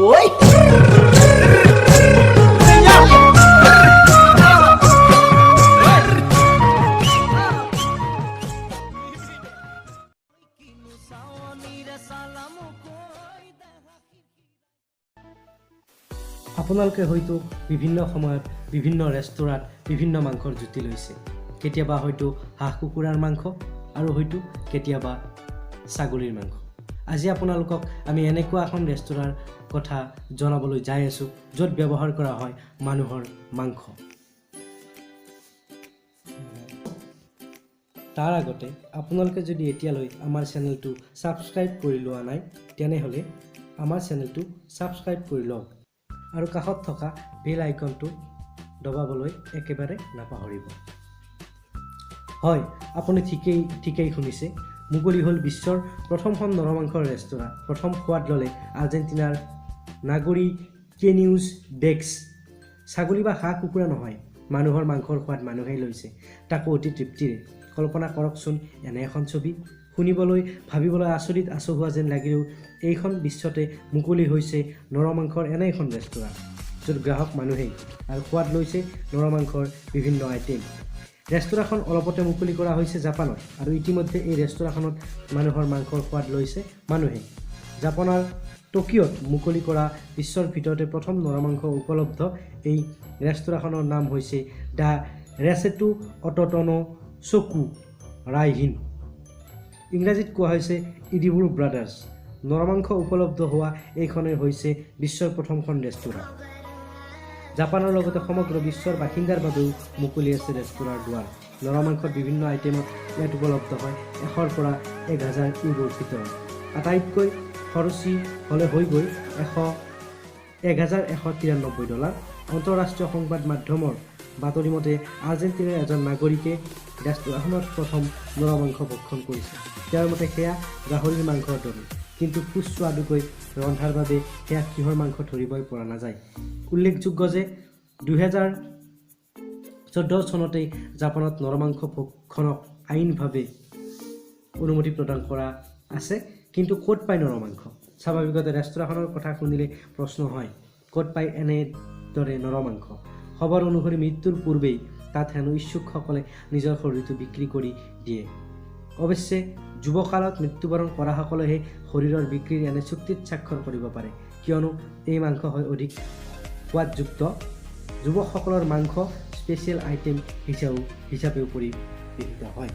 Oi! আপোনালোকে হয়তো বিভিন্ন সময়ত বিভিন্ন ৰেস্তোৰাঁত বিভিন্ন মাংসৰ জুতি লৈছে। কেতিয়াবা হয়তো হাঁহ কুকুৰাৰ মাংস আৰু হয়তো কেতিয়াবা ছাগলীৰ মাংস। আজি আপোনালোকক আমি এনেকুৱা এখন ৰেস্তোৰাঁৰ কথা জনাবলৈ যাই আছোঁ য'ত ব্যৱহাৰ কৰা হয় মানুহৰ মাংস। তাৰ আগতে আপোনালোকে যদি এতিয়ালৈ আমাৰ চেনেলটো ছাবস্ক্ৰাইব কৰি লোৱা নাই, তেনেহ'লে আমাৰ চেনেলটো ছাবস্ক্ৰাইব কৰি লওক আৰু কাষত থকা বেল আইকনটো দবাবলৈ একেবাৰে নাপাহৰিব। হয়, আপুনি ঠিকেই শুনিছে। মুকলি হ'ল বিশ্বৰ প্ৰথমখন নৰমাংসৰ ৰেস্তোৰাঁ। প্ৰথম সোৱাদ ল'লে আৰ্জেণ্টিনাৰ নাগৰি কেনিউজ ডেস্ক। ছাগলী বা হাঁহ কুকুৰা নহয়, মানুহৰ মাংসৰ সোৱাদ মানুহেই লৈছে, তাকো অতি তৃপ্তিৰে। কল্পনা কৰকচোন এনে এখন ছবি। শুনিবলৈ ভাবিবলৈ আচৰিত আচহুৱা যেন লাগিলেও এইখন বিশ্বতে মুকলি হৈছে নৰমাংসৰ এনে এখন ৰেস্তোৰাঁ য'ত গ্ৰাহক মানুহেই আৰু সোৱাদ লৈছে নৰমাংসৰ বিভিন্ন আইটেম। ৰেস্তোৰাঁখন অলপতে মুকলি কৰা হৈছে জাপানত আৰু ইতিমধ্যে এই ৰেস্তোৰাঁখনত মানুহৰ মাংসৰ সোৱাদ লৈছে মানুহে। জাপানৰ টকিঅ'ত মুকলি কৰা বিশ্বৰ ভিতৰতে প্ৰথম নৰমাংস উপলব্ধ এই ৰেস্তোৰাঁখনৰ নাম হৈছে the ৰেচেটো অট'টনো চকু ৰাইহিন। ইংৰাজীত কোৱা হৈছে ইডিবুল ব্ৰাদাৰ্ছ। নৰমাংস উপলব্ধ হোৱা এইখনেই হৈছে বিশ্বৰ প্ৰথমখন ৰেস্তোৰাঁ। জাপানৰ লগতে সমগ্ৰ বিশ্বৰ বাসিন্দাৰ বাবেও মুকলি আছে ৰেস্তোৰাঁৰ দুৱাৰ। নৰমাংসৰ বিভিন্ন আইটেমত ইয়াত উপলব্ধ হয় 100ৰ পৰা 1000 ইউৰোৰ ভিতৰত। আটাইতকৈ খৰচী হ'লে হৈ গৈ $1193। আন্তঃৰাষ্ট্ৰীয় সংবাদ মাধ্যমৰ বাতৰি মতে আৰ্জেণ্টিনাৰ এজন নাগৰিকে ৰেস্তোৰাঁখনত প্ৰথম নৰমাংস ভক্ষণ কৰিছে। তেওঁৰ মতে সেয়া গাহৰিৰ মাংসৰ দৰে, কিন্তু সুস্বাদুকৈ ৰন্ধাৰ বাবে সেয়া কিহৰ মাংস ধৰিবই পৰা নাযায়। উল্লেখযোগ্য যে 2014 চনতেই জাপানত নৰমাংস ভক্ষণক আইনভাৱে অনুমতি প্ৰদান কৰা আছে। কিন্তু ক'ত পায় নৰমাংস? স্বাভাৱিকতে ৰেস্তোৰাঁখনৰ কথা শুনিলে প্ৰশ্ন হয়, ক'ত পায় এনেদৰে নৰমাংস? খবৰ অনুসৰি মৃত্যুৰ পূৰ্বেই তাত হেনো ইচ্ছুকসকলে নিজৰ শৰীৰটো বিক্ৰী কৰি দিয়ে। অৱশ্যে যুৱকালত মৃত্যুবৰণ কৰাসকলেহে শৰীৰৰ বিক্ৰীৰ এনে চুক্তিত স্বাক্ষৰ কৰিব পাৰে, কিয়নো এই মাংস হয় অধিক সোৱাদযুক্ত। যুৱকসকলৰ মাংস স্পেচিয়েল আইটেম হিচাপেও পৰিগণিত হয়।